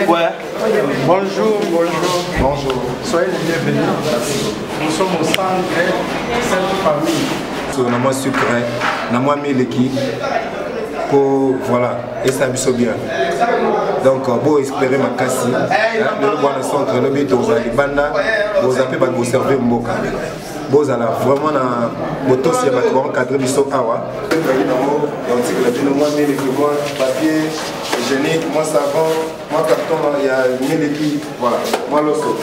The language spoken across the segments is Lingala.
Ouais. Bonjour, bonjour. Bonjour. Soyez les bienvenus. Nous sommes au centre Sainte Famille. So, na mwa sucre, na mwa miliki po voilà esala biso bien. Donc bo espérer makasi lelo bwana centre lobi tozala libanda boza mpe bato boservir mboka bozala vraiment na botosi ya bato baencadre biso awa nango otikela bino mwa miliki mwa papier hygiénique mwa savon mwa carton ya miliki voilà mwa loso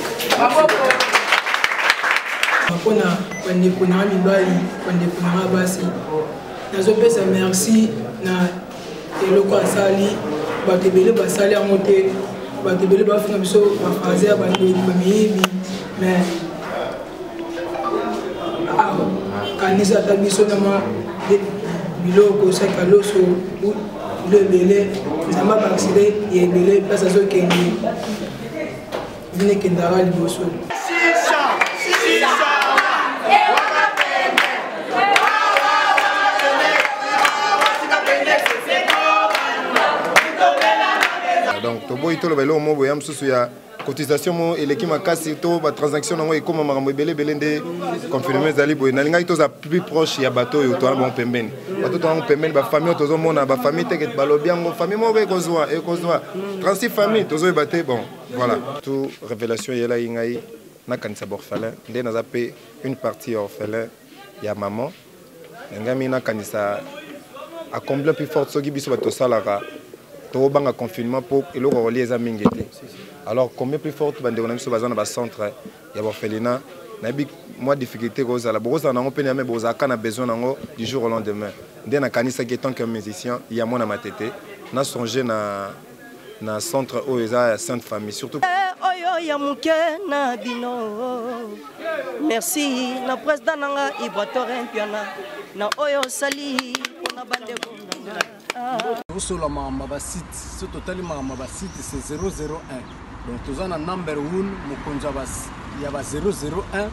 mpona bandeko na nga mibali bandeko na nga basi nazopesa merci na eloko asali bato ebele basali yango te bato ebele bafinga biso baphrase ya bandoki bamiyibi mais kanisa ata biso na mwa biloko saki ya loso bilo ebele nzambe abakisile ya ebele place azokende bino ekendaka liboso. Donc toboyi toloba eloko moko boya mosusu ya cotisation mo eleki makasi to batransaction nango ekóma makambo ebele ebele nde confinement ezali boye. Nalingaki toza plus proche ya bato oyo towana bango pembeni, bato towana bango pembeni, bafamille oyo tozomona, bafamille teke balobi yango famille moko ekozwa ekozwa 36 famille tozoyeba te. Bon voilà, tout révélation eyelaki ngai nakanisa baorphelin nde naza mpe une partie ya orphelin ya maman nangami nakanisa à combien plus forte soki biso bato tosalaka tobanga confinement mpo eloko ya kolia eza mingi te. Alors combien plus forte bandeko na biso baza na bacentre ya baorphelinat. Nayebi mwa difficulté kozala bokozala nango mpe me bozalaka na besoin nango du jour au lendemain. Nde nakanisaki tant que musicien ya mwana Matete na songe na centre oyo eza ya Sainte Famille surtout. Oyo ya moke na bino, merci na président nanga Ibrator Mpiana na oyo osali mpona bandeko nanga. Tosola makambo ya basite. So totali makambo ya basite, c'est 001. Donc toza na number 1, mokonzi ya ba 001,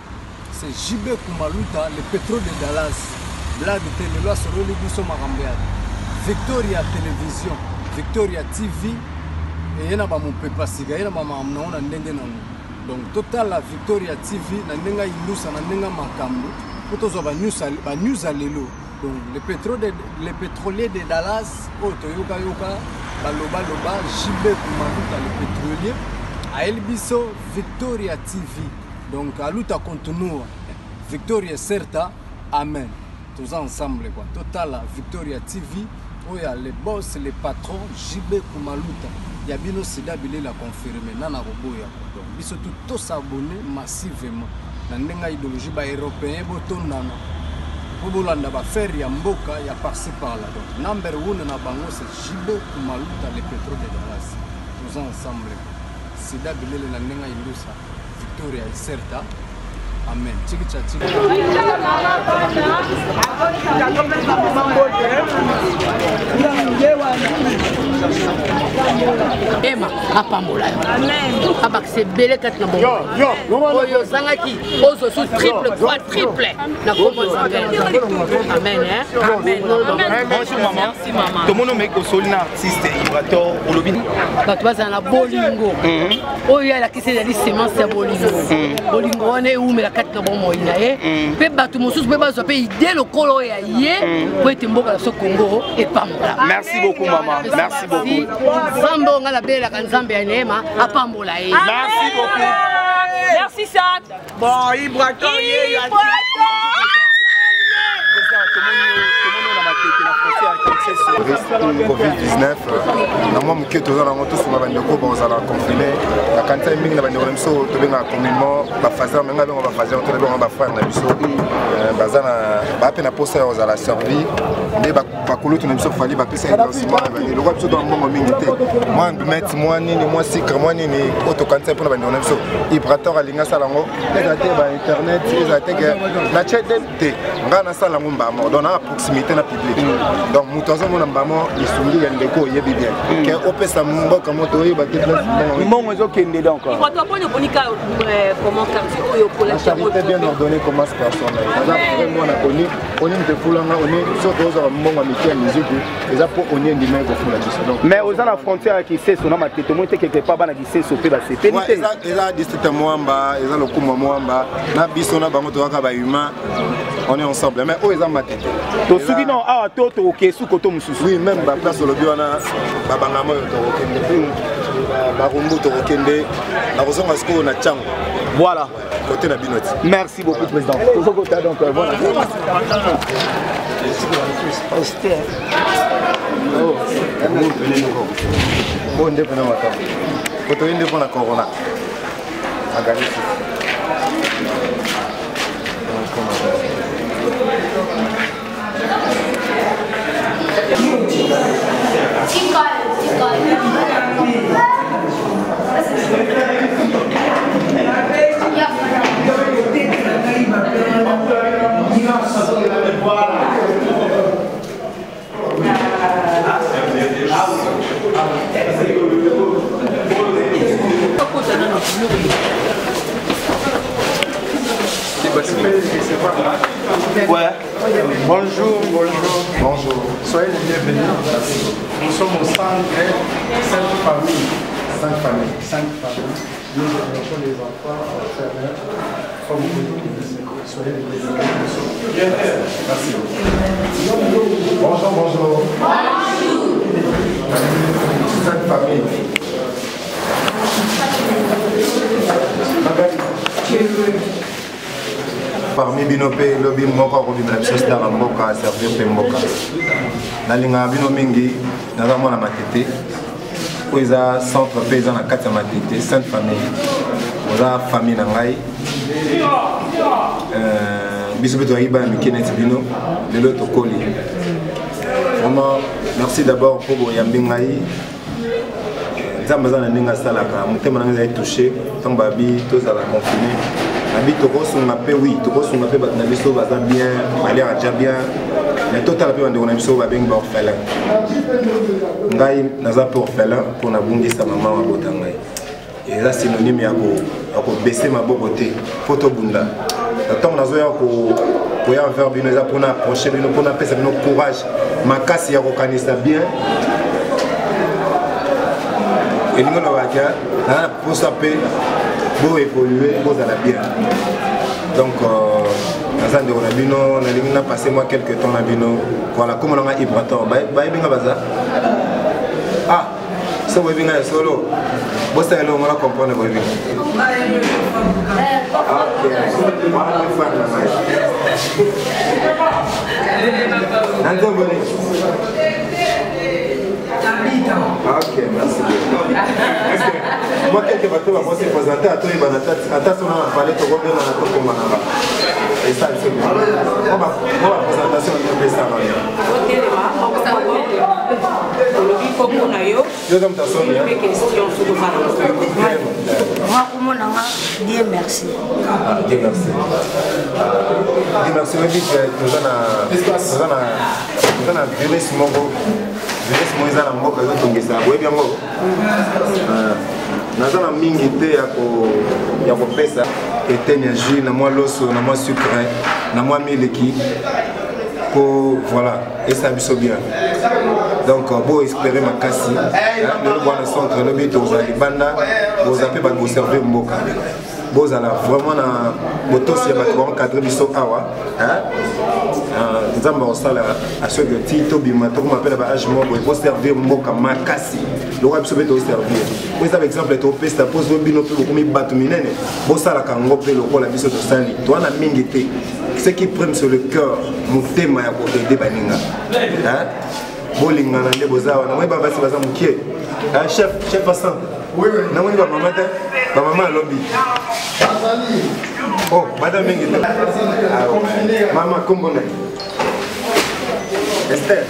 c'est JB Kumaluta, le pétrole de Dallas. Blague te, lelo asololi biso makambo ya Victoria Télévision, Victoria TV eye na bamopepa sika, ye na bamakambo nango na ndenge nango. Donc totala Victoria TV na ndenge ayindusa na ndenge makambo mpo tozwa banews ya lelo. Donc le pétrolier de Dallas oyo toyokayoka balobaloba, JB Kumaluta le pétrolier ayeli biso Victoria TV. Donc aluta continua, victoria certa, amen. Toza ensemble quoi. Totala Victoria TV oyo ya le boss, le patron JB Kumaluta ya bino sida bilela confirme nana koboya. Donc biso tu tosabonne massivement na ndenge ya idéologie baeuropéen, botondana mpo bolanda bafere ya mboka ya par-ci par-là. Donc number one na bango, c'est JB Kumaluta le pétrole de Dallas. Toza ensemble, sida bilele na ndenge ya indusa victoria iserta, amen. Chiki cha chiki. Ema apambola yo, abakisa ebele kati na bongo oyo ozangaki, ozwa su triple fois triple na kombo Nzambe. Amen, amen. Bonjour maman. Tomoni omeki kosoli na artiste Ibrator, olobi bato bazala na bolingo. Oyo alakisi ezali semence ya bolingo. Bolingo wana ewumela kati na bomoi na ye mpe bato mosusu mpe bazwa mpe idée lokolo oyo ya ye po ete mboka na biso Congo epambola. Merci beaucoup maman, merci beaucoup. Nzambe oyo ngai nabelelaka, Nzambe ya neema, apambola ye. Merci beaucoup. Merci ça. Bon, Ibrator ye. Tomoni na Matete na frontière ya Kinshasa. Covid-19 na mwa moke toza nango, tosunga bandeko bakozala confine. Nakanisa mingi na bandeko na biso tobengaka communement bafaser, me ngai bengo bafaser to nabengo bafrère na biso baza na baa mpe na posa ya kozala servi. Nde bakulutu na biso fali bapesa lancement na bani lokola biso toa mbongo mingi te, mwa met mwa nini, mwa sucre, mwa nini oyo tokanisa mpona bandeko na biso. Ibrator alingi asala yango, ezala te ba internet, ezala te ke na tie te ngai nasala yango mbamo. Donc na proximité na public, donc moto azomona mbamo lisungi ya ndeko oyebi bien ke opesa mboka moto oyeba te place mbongo ezokende. Donc la charité bien ordonnée commence par soi-même. Aza vraiment na connu. Oni moto efula nga, oni soki ozwaka mbongo ya mike ya miziki eza mpo oni endima ekofula biso. Donc mais oza na frontière ya Kiseso na Matete, omoni te quelque part bana Kiseso mpe basepeli te? Eza district ya Moamba, eza lokumu ya Moamba na biso na bango tozaka ba humain, on est ensemble. Mais oyo eza Matete. Tosuki no awa to tokoke suko to mosusu? Oui, même baplace olobi wana, babangama oyo tokokende, barumbu tokokende, nakozonga sikoyo na Ntango. Voilà. Côté na bino ti. Merci beaucoup, président. Tozokota donc voilà. Oyo nde mpena makambo kotoyi nde mpona corona aganisi. Ouais. Bonjour, bonjour. Bonjour. Soyez les bienvenus. Nous sommes au centre, cinq familles. Cinq familles. Cinq familles. Nous hébergeons les enfants orphelins, comme vous les connaissez. Soyez les bienvenus. Merci. Bonjour, bonjour. Bonjour. Cinq familles. Magali. Parmi bino mpe lobi moko akobimela biso star ya mboka, servir mpe mboka. Nalingaka bino mingi. Naza mwana Matete, oyo eza centre mpe eza na kati ya Matete, Sainte Famille. Oza famille na ngai. Biso mpe tozalaki bana mike neti bino, lelo tokoli. Vraiment merci d'abord mpo boyambi ngai. Nzambe aza na ndenge asalaka. Motema na ngai ezali touché ntango babi tozala confiné, babi tokosunga mpe. Oui, tokosunga mpe bato na biso baza bien, baliaka ja bien, mais totala mpe bandeko na biso babengi baorphelin. Ngai naza mpe orphelin mpo nabungisa mama mabota ngai. Eza synonyme ya kobese maboko te, mpo tobunda. Na ntango nazoya koya envers bino, eza mpona approche bino, mpona apesa bino courage makasi ya kokanisa bien. Elingi olobaka naza na mposa mpe boévolue, bozala bien. Donc naza ndeko na bino, nalingi na passe moi quelque temps na bino. Voilà, kombo nanga Ibrator. Bayebi nga baza ah so boyebi ngai ya solo, bosala eloko mona comprendre. Boyebi nga wana mpe fan na ngai na nzembo nini? Ok, merci beaucoup. Moi, quelques bateaux vont se présenter à toi et ata sona na palais, tokobengana, tokomana esala biso bien. Mwa baprésentation epesaka. Olobi kombo na yo? Yo oza moto asoni. Mpe question soki oza na. Nga kombo na nga Dieu Merci. Ah, Dieu merci. Dieu merci. Oyebi ke toza na virus moko, virus moko eza na mboka, ezotongisa. Boyebi yango. Naza na mingi te ya kopesa etene ya jus na mwa loso na mwa sucre na mwa miliki po voilà, esala biso bien. Donc bo espérer makasi. Lelo bwana centre, lobi tozala libanda, bozala mpe bato boservir mboka. Bozala vraiment na botosi ya bato baencadre biso awa. Nzambe akosala asoki ti tobima, tokoma mpe na baage moko boye, boservir mboka makasi lokola biso mpe toservir. Po eza baexemple topesa, mpo zo bino mpe bokomi bato minene, bosalaka yango mpe lokola biso tosali. Toza na mingi te, ce qui prime sur le cœur, motema ya koaider baninga. Bolingana nde boza wana. Namoni babasi baza mokie. Chef, chef asan, namoni bamama te, bamama alobi oh baza mingi te. Mama, kombo na Esther?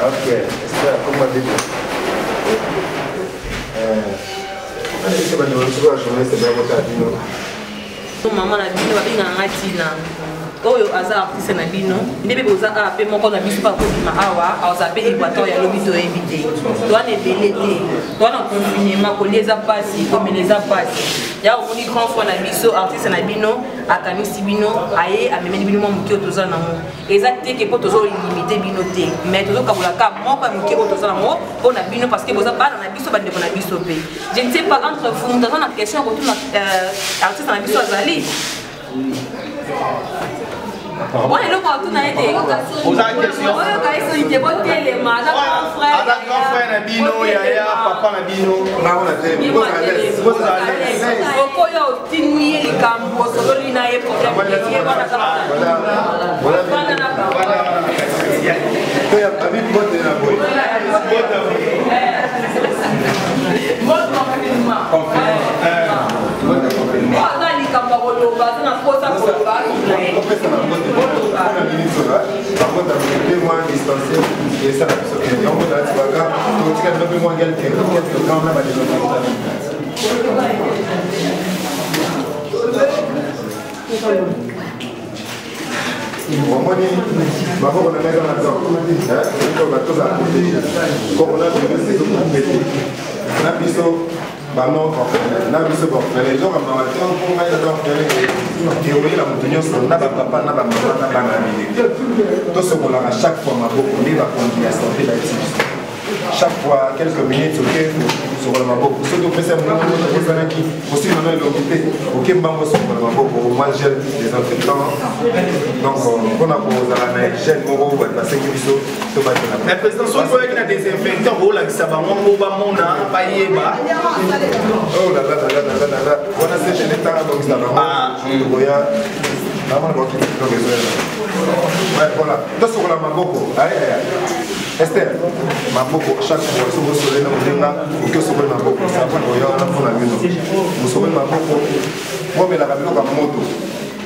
Ok, Esther, kombo bibi. Biso bandeko biso ya journaliste bayakotala bino. Mama na bino babengaka nga Tina. Oyo aza artiste na bino nde mpe boza awa mpe moko na biso mpe akobima awa aza mpe équateur ya lobi toyebi te towana ebele te towana confinement kolia eza mpasi komela eza mpasi ya omoni grand fois na biso artiste na bino akanisi bino aye amemeli bino mwa moke oyo toza nango eza te ke mpo tozolimite bino te mais tozokabola ka moko ya moke oyo toza nango mpo na bino parce que boza bana na biso bandeko na biso mpe je ne sais pas entre vous moto aza na question ya kotuna euh, artiste na biso azali wana eloko atuna ye te oyoka ye soni te botelema aza grand frère aza grand frère na bino yaya papa na bino okoyo otindi ye likambo osololi na ye problème ye wana wana na aza likambo ya koloba aza na mposa koloba opesa na mbote mpona minute oyo bambota mpe mwa distance esala biso bien yango nati baka totika bino mpe mwa quelque temps na badelo omoni maboko na ngai eza na dok tozala protege coronavirus ezokombete na biso banon orphelin na biso baorphelin ezoka mawa te mpo ngai naza orphelin eoyela moto nyonso na bapapa na bamama na bana ya milenge tosokolaka chaque fois maboko nde bakonzi ya sante bayebisi biso chaque fois quelques minutes oke kosokola maboko soki opesa moninga osanaki osili na elongi te oke mbango osokola maboko mwa gel désinfectant donc mpona kozala na hygiène moko bato basengi biso tobatela. Mais président, soki oyaki na désinfectant boolakisa bango ngo bamona bayeba. Oh la la la la la la la wana se gene ntango abongisa bango tokoya namona bakiti biloko ezoyela. Voilà, tosokola maboko ayaya. Esther, maboko chaque fois soki osoli na moninga oki osokoli maboko savon oya wana mpona bino osokoli maboko bomelaka biloko ya moto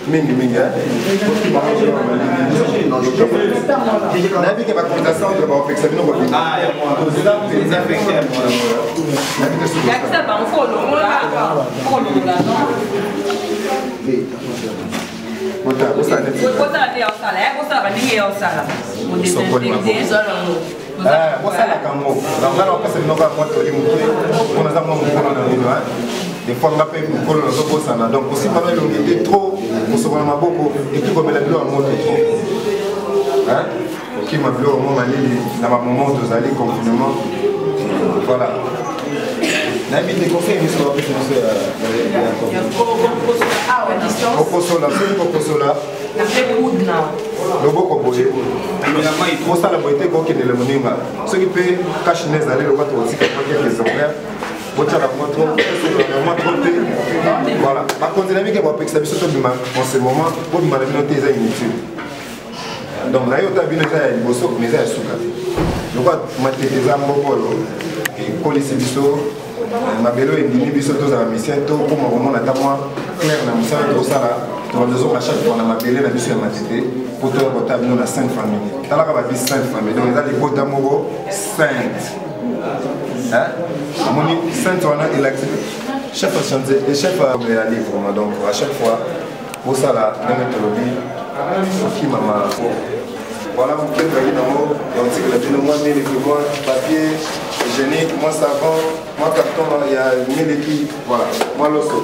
mingi mingi nayebi ke bakonza centre baopekisa bino kobima toza mpenza nayebi te soki bosalaka yango nga na opesa bino kaka mwa toli moke mpo naza mwa mokolo na bino des fois nga mpe mokolo nazobosana donc kosimba na elongi te trop kosokola maboko epuis komela biloko ya moto trop kokima biloko mwa malili na bamoment tozali confinement. Voilà, nayebi te conseil nyonso bapesa biso ya kokosola, soki kokosola loboko boye kosala boye te kokendele moninga, soki mpe kashine ezali lokwa tokotika mwa quelques exemplaires botyaka mwa trop mwa trop te. Voilà, bakonzi na bike bapekisa biso tobima en ce moment, bobima na bino te, eza inutile. Donc na yo ta bino eza ya liboso mais eza ya suka te. Lokwa Matete eza moko oyo ekolisi biso mabele oyo endimi biso tozala misien tokoma komona ata mwa claire na mosala tokosala tozonga chaque fois na mabele na biso ya Matete mpo toya kotala bino na Sainte Famille. Talaka babi Sainte Famille, donc eza libota moko sainte. Omoni sainte wana elakisi chef ya chantier et chef ya livre. Donc à chaque fois bosala ndenge tolobi okimama. Voilà, moke tozalaki nango ya kotikela bino mwa miliki, mwa papier hygiénique, mwa savon, mwa carton ya miliki, voilà, mwa loso.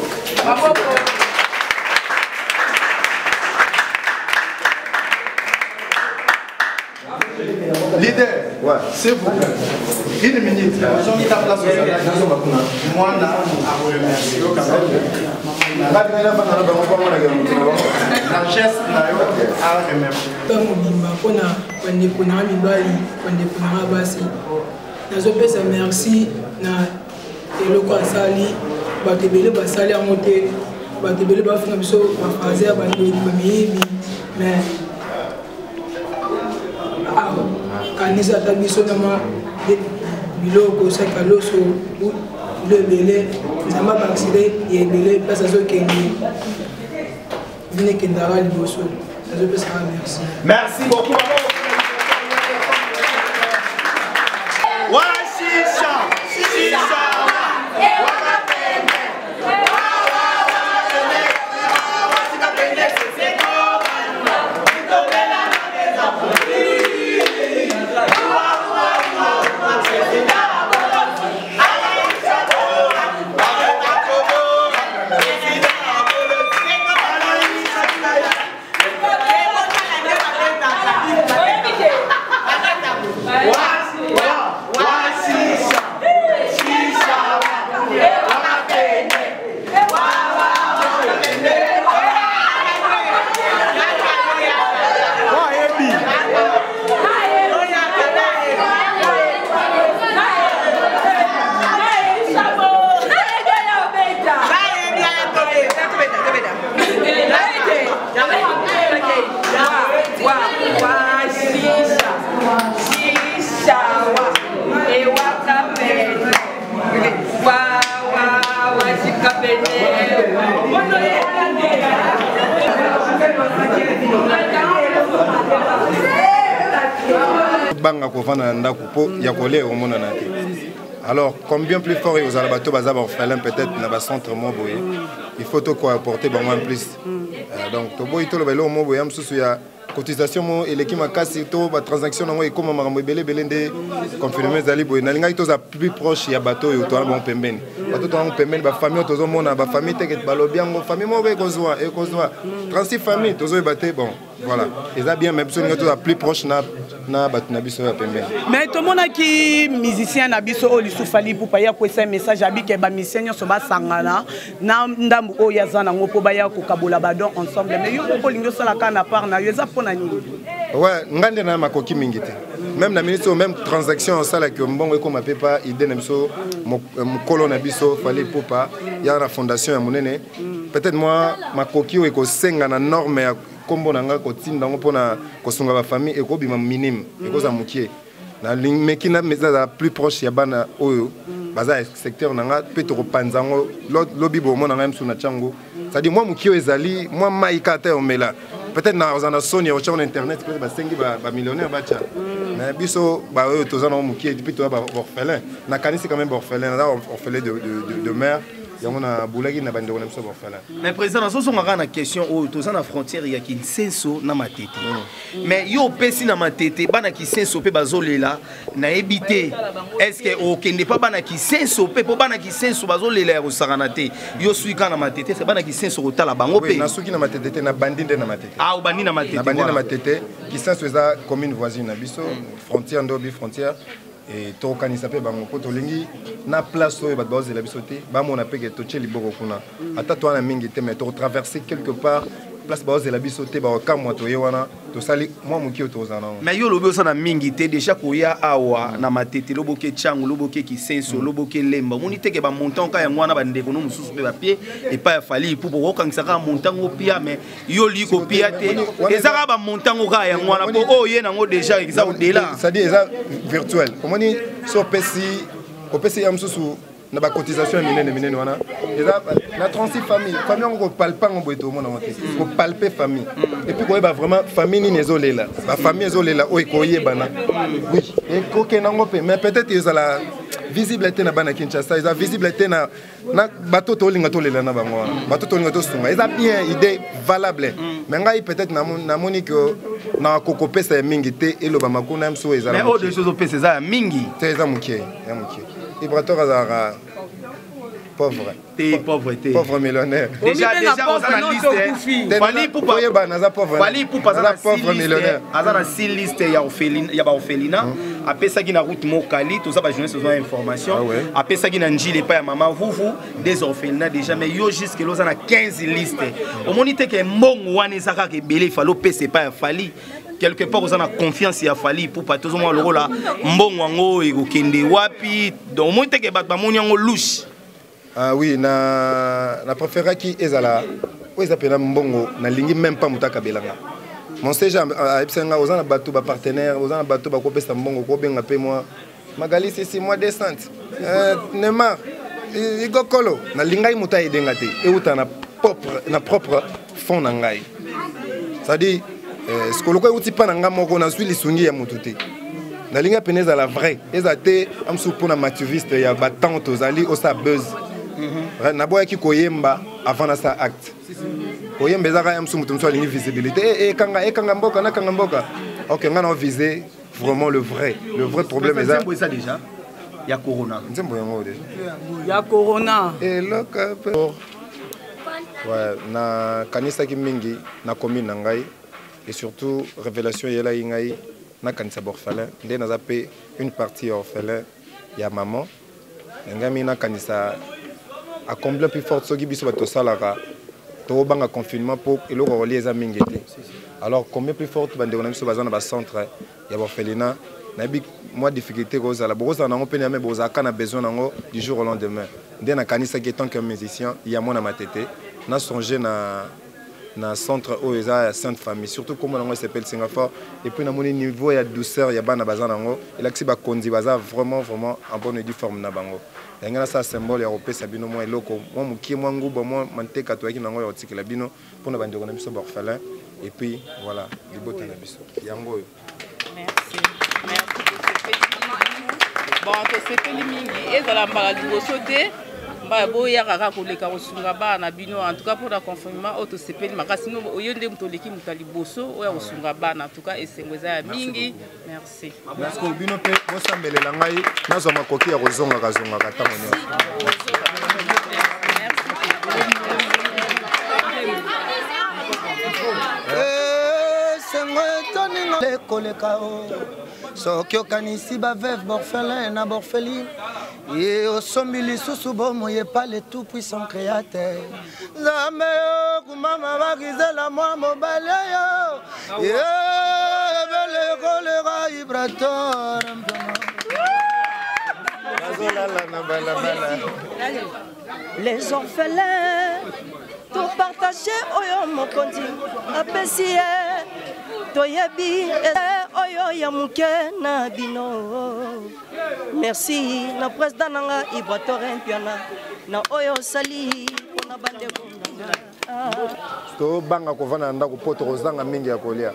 Leader, ouais. S'il vous plaît. Une minute. Ozongi ta place mwana akoremercie na geste na yo aremercie. Mobimba mpona bandeko na nga mibali, bandeko na nga basi, nazopesa merci na eloko asali. Bato ebele basali yango te, bato ebele bafinga biso baphrase ya bandoki, bamiyibi, mais kanisa ata biso na mwa biloko saka loso bilo ebele. Nzambe abakisile ya ebele place azokende bino ekendaka liboso. Nazopesaka merci. Merci beaucoup. Washisha, shisha. Banga kovanda na ndako mpo ya kolia ekomonana te. Alors combien plus fort ekozala bato baza baorphelin, peut-être na bacentre mo boye, il faut tokoapporter bango en plus. Donc toboyi toloba eloko mo boye ya mosusu ya cotisation mo eleki makasi to batransaction nango ekóma makambo ebele ebele nde confinement ezali boye. Nalingaki tozala plus proche ya bato oyo toza bango pembeni, bato toza bango pembeni, bafamille oyo tozomona, bafamille teke balobi yango, famille moko ekozwa 36 famille, tozoyeba te. Bon, voilà, eza bien, mais biso lingi tozala plus proche na bato na biso ya pembeni. Mais tomonaki musicien na biso oyo lisusu, Fally Ipupa, ye akwesa message abike bamusicien nyonso basangana na ndambu oyo aza nango mpo baya kokabola badon ensemble. Mais yo moko olingi osala kaka na part na yo, eza mpo na nini? Ouais, ngai nde na makoki mingi te. Même na minute oyo, même transaction osalaki, mbongo ekóma mpe pa idée na biso, mokolo na biso Fally Ipupa ya na fondation ya monene. Peut-être moi makoki oyo ekosenga na norme ya nkombo na ngai kotinda yango mpona kosunga bafamille ekobima minime, ekozala mokie. Meki nazala plus proche ya bana oyo baza ya secteur na nga mpe tokopanza yango lobi. Bomona ngai mosusu na tiango, c'est-à-dire mwa mokie oyo ezali mwa mai kaka te omela. Peut-être naza na soni ya kotia na internet, peut-être basengi bamillionnaire batya, mais biso baoyo toza nango mokie, puis toza baorphelin. Nakanisi quand même baorphelin, naza orphelin de mère, yango nabulaki na bandeko na biso baorphelin. Mais président, nazozonga kaka na question oyo. Toza na frontière ya Kisenso na Matete, mais yo opesi na Matete, bana Kisenso mpe bazolela. Nayebi te, est ce que okende mpa bana Kisenso mpe? Mpo bana Kisenso bazolela ya kosakana te. Yo sui kaka na Matete, se bana Kisenso kotala bango mpe? Nasuki na Matete te, nabandi nde na Matete. Ah, obandi na Matete. Nabandi na Matete. Kisenso eza commune voisine na biso, frontière nde obi frontière e tokokanisa mpe bango mpo tolingi na place oyo bato bazozela biso te, bamona mpe ke totie liboko kuna. Ata towana mingi te, mais tokotraverse quelque part place bazozela biso te, bakokamwa toye wana, tosali mwa moki oyo tokozala nango. Mais yo olobi oza na mingi te. Déjà koya awa na Matete, loboke Ntiango, loboke Kisenso, loboke Lemba, omoni teke bamontant ka yango wana, bandeko no mosusu mpe bapie epai ya Fally Ipupa, okokangisa kaka montant ngo pia, mais yo olingi kopia te. Eza kaka bamontant ngo kaka yango wana, mpo oyo ye nango déjà eza au-delà. C'est-à-dire eza virtuel. Omoni so opesi ya mosusu na bacotisation ya minene minene wana, eza na 36 famille. Famille yango kopalpe yango boye, tomona yango te. Kopalpe famille et puis koyeba vraiment famille nini ezolela, bafamille ezolela oyo ekoyebana. Oui, ekokende yango mpe, mais peut-être ezala visible te na bana Kinshasa, eza visible te na bato tolinga tolela na bango wana, bato tolinga tosunga. Eza bien, idée valable, mais ngai peut-être namoni ke nakokopesa ya mingi te, elobama kuna mosusu ezala. Mais oyo déjà ozopesa eza ya mingi. Te, eza mokie, ya mokie. Ibrator azalaka pauvre. Te, pauvre te. Pauvre millionnaire. Déjà oza na liste. Fally Ipupa, oyeba naza pauvre. Fally Ipupa aza na pauvre millionnaire. Aza na six liste ya baorphelinat. Apesaki na route Mokali, toza bajournaliste, toza information. Apesaki na Njili epai ya mama Vuvu, des orphelinats déjà. Mais yo jusque là oza na 15 liste. Omoni te ke mbongo wana eza kaka ebele, ifale opesa epai ya Fally? Quelque part oza na confiance ya Fally Ipupa, tozomona lokola mbongo yango ekokende wapi. Donc omoni te ke bato bamoni yango louche? Ah oui, na préféraki ezala oyo eza mpena mbongo nalingi, même pas moto akabelanga. Mon CG ayebisa nga oza na bato bapartenaire, oza na bato bakopesa mbongo, kobenga mpe mwa Magali Sisi, mwa descente, Neymar Igokolo. Nalingaki moto ayedenga te, euta na propre fond na ngai. C'est-à-dire sikoloko euti mpa na ngai moko, nazwi lisungi ya motu te. Nalingi pene ezala vrai, eza te amosusu mpona mativiste ya batemps tozali osala buzz. Naboyaki koyemba avant nasala acte. Koyemba ezaka ya mosusu, moto mosusu alingi visibilité, ekanga ekanga mboka, nakanga mboka. Ok, ngai na vise vraiment le vrai problème eza Nzembo eza déjà ya corona? Nzembo yango déjà. Ya corona. Eloko pe ouais, nakanisaki mingi na commune na ngai et surtout révélation eyelaki ngai nakanisa baorphelin nde naza mpe une partie ya orphelin ya maman na ngai mingi. Nakanisa à combien plus forte soki biso bato tosalaka, tokobanga confinement mpo eloko ya kolia eza mingi te. Alors combien plus forte bandeko na biso baza na bacentre ya baorphelinat. Nayebi mwa difficulté kozala, bokozala nango mpe me bozalaka na besoin nango du jour au lendemain. Nde nakanisaki, tant que musicien ya mwana Matete, nasonge na Na centre oyo eza ya Sainte Famille, surtout kombo nango esepelisi nga fort. Et puis namoni niveau ya douceur ya bana baza nango, elakisi bakonzi baza vraiment vraiment en bonne et due forme na bango. Yango nasala symbole ya kopesa bino mwa eloko mwa mokie, mwa nguba, mwa manteka toyaki nango ya kotikela bino mpona bandeko na biso baorphelin. Et puis voilà, libota na biso yango oyo. Merci. Merci. Bon, tosepeli mingi, ezala mbala liboso te boyaka kaka koleka kosunga bana na bino. En tout cas, mpona confinement oyo, tosepeli makasi. Oyo nde moto oleki, moto ya liboso oyo ya kosunga bana. En tout cas, esengo eza ya mingi. Merci. Parce que bino mpe bosambelela ngai nazwa makoki ya kozongaka zongaka ntango nyonso. Esengo etoninga koleka o soki okanisi baveuve, borphelin na borpheline, ye osombi lisusu bomoi epa le tout puissant créateur. Nzambe okumama, bakizela mwa mobali oyo ye ebele koleka Ibrator. Nazolala na balabala. Les orphelins, topartage oyo mokonzi apesi ye. Toyebi oyo ya moke na bino. Merci na président na nga Ibrator Mpiana na oyo osali mpona bandeko na nga. Tobanga kovanda na ndako mpo tokozanga mingi ya kolia.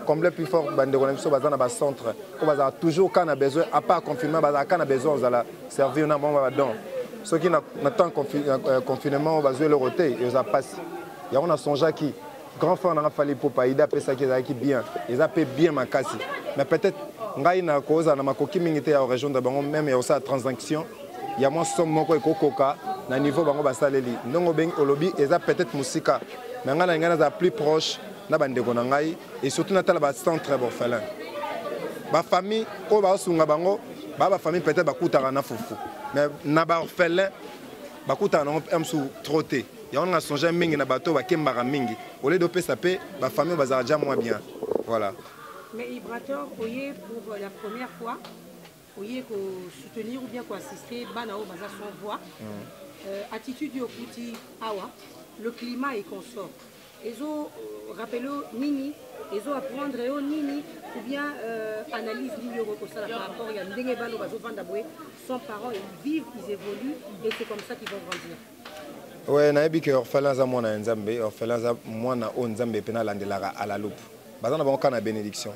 Combien plus fort bandeko na biso baza na bacentre oyo bazala toujours ka na besoin. À part confinement, bazala ka na besoin ozala servir na bango badon. Soki na temps confinement oyo bazwi eloko te, eza mpasi. Yango nasongeaki grand frère nanga Fally Ipupa, ida apesaki, ezalaki bien, eza mpe bien makasi. Mais peut-être ngai na kozala na makoki mingi te ya korejoindre bango, même ya kosala transaction ya mwa somme moko ekokoka na niveau bango basaleli. Ndenge obengi, olobi, eza peut-être mosika na ngai. Na ngai nazala plus proche na bandeko na ngai et surtout natala bacentre borphelin, bafamille oyo baosunga bango. Baa bafamille peut-être bakutaka na fufu, mais na baorphelin bakutaka nango mosusu trop te. Yango nga songe mingi na bato bakembaka mingi, au lieu d'opesa mpe bafamille oyo bazalaka déjà moins bien. Voilà. Mais Ibrator, oye pour la première fois, oye ko soutenir ou bien ko assister bana oyo baza sans voix. Attitude yo kuti awa, le climat et consort. Ezo rappeler nini, ezo apprendre yo nini, ou bien analyse nini yo kosala par rapport ya ndenge bana bazo vanda boye sans parents? Ils vivent, ils évoluent et c'est comme ça qu'ils vont grandir. Ouais, nayebi ke orphelin aza mwana ya Nzambe. Orphelin aza mwana oyo Nzambe mpe nalandelaka à la loupe. Baza na bango kaka na bénédiction.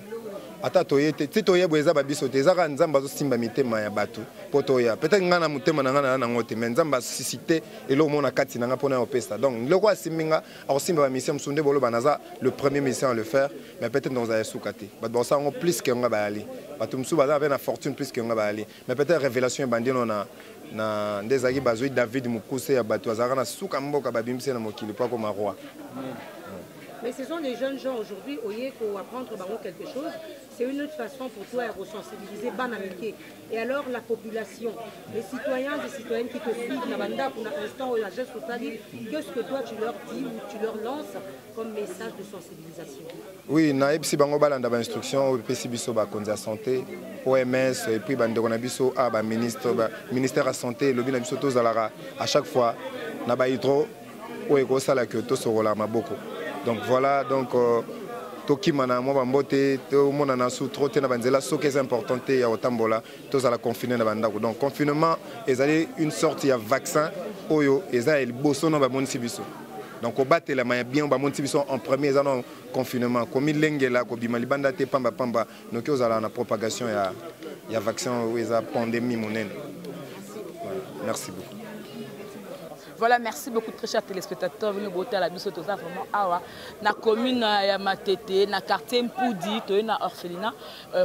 Ata toye te, ti toyeba eza babiso te, eza kaka Nzambe azosimba mitema ya bato mpo toya. Peut-être ngai na motema na ngai naza nango te, mais Nzambe asuscite eloko moko na kati na ngai mpona ya kopesa. Donc eloko asimbi nga, akosimba bamusicien mosusu. Nde boloba naza le premier musicien à le faire, mais peut-être nakozala esuka te. Bato bakosala yango plus ke nga bayali, bato mosusu baza mpe na fortune plus ke nga bayali. Mais peut-être révélation ebandi no na nde ezalaki bazwi David mokuse ya bato azalaka na suka mboka, babimisi ye na mokili mpo akoma roi. Mais ce sont des jeunes gens aujourd'hui, oye ko apprendre bango quelque chose, c'est une autre façon pour toi de sensibiliser bana mike. Et alors la population, les citoyens et citoyennes qui te suivent, na banda pour l'instant où la geste osali, qu'est-ce que toi tu leur dis ou tu leur lances comme message de sensibilisation? Oui, nayebisi bango balanda bainstruction oyo epesi biso bakonzi ya santé, OMS, et puis bandeko na biso a baministre, ministère ya santé elobi na biso tozalaka à chaque fois na bahydro oyo ekosala ke tosokola maboko. Donc voilà, donc tokima na mwa bambote, tomonana su trop te na banzela soki eza important te ya kotambola, tozala confine na bandako. Donc confinement ezali une sorte ya vaccin oyo eza ya liboso no bamonisi biso. Donc kobatelama ya bien bamonisi biso en premier eza no confinement, komilengela kobima libanda te pambapamba, noki ozala na propagation ya vaccin oyo eza pandémie monene. Voilà. Merci beaucoup. Voilà, merci beaucoup, très chers téléspectateurs. Venez botala biso, toza vraiment awa na commune ya Matete, na quartier Mpudi, toye na orphelinat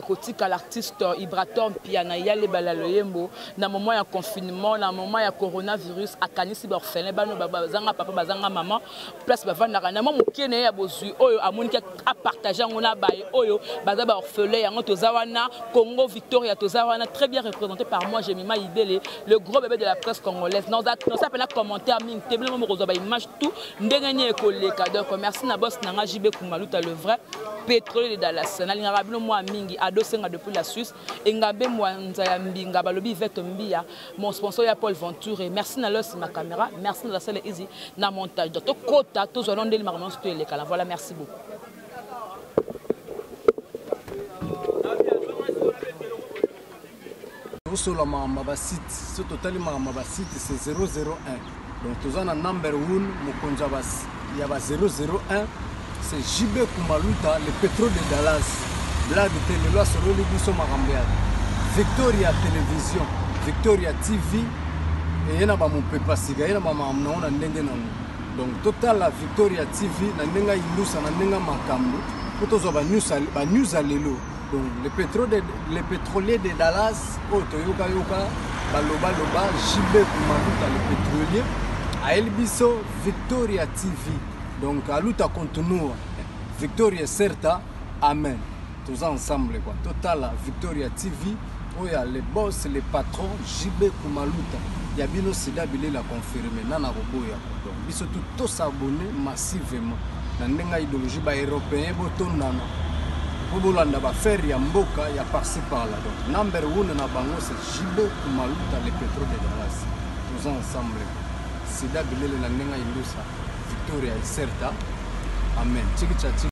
kotika l'artiste Ibrator Mpiana Yale Balaloyembo na moment ya confinement, na moment ya coronavirus, akanisi ba orphelin bano bazanga papa, bazanga maman, place bavandaka na mwa moke na ye ya bozwi oyo amoniki apartage yango na baye oyo baza ba orphelin. Yango toza wana Congo Victoria, toza wana très bien représenté par moi, Jemima Ibele, le gros bébé de la presse congolaise. Naza pena commentaire. commentaire mingi te, bino moko kozwa ba image tout ndenge nini ekoleka. Donc merci na boss na nga JB Kumaluta, le vrai pétrolier de Dallas. Nalingaka bino mwa mingi. Ado Senga depuis la Suisse, Engambe Mwanza ya Mbinga, balobi Yvette Mbia, mon sponsor ya Paul Venture. Merci na Los ma caméra, merci na la salle Easy na montage. Donc tokota tozwa no ndeli makambo nyonso to elekala. Voilà, merci beaucoup. Tosola makambo ya basite. So totali makambo ya basite, c'est 001. Donc toza na number 1, mokonzi ya ba 001, c'est JB Kumaluta, le pétrole de Dallas. Blague te, lelo asololi biso makambo ya Victoria Télévision, Victoria TV eye na bamopepa sika, ye na bamakambo nango na ndenge nango. Donc totala Victoria TV na ndenge ayindusa na ndenge makambo mpo tozwa banews ya lelo. Donc le pétrolier de Dallas oyo toyokayoka balobaloba, JB Kumaluta le pétrolier ayeli biso Victoria TV. Donc aluta continua, Victoria certa, amen. Toza ensemble quoi. Totala Victoria TV oyo ya le boss, le patron JB Kumaluta ya bino sida bilela confirme nana koboya. Donc biso tu tosabonne massivement na ndenge ya idéologie baeuropéen, botondana mpo bolanda bafere ya mboka ya par-ci par-là. Donc number one na bango, c'est JB Kumaluta le pétrole de Dallas. Toza ensemble, sida bilele na ndenge ya indusa, Victoria Iserta, amen. Chiki cha chiki.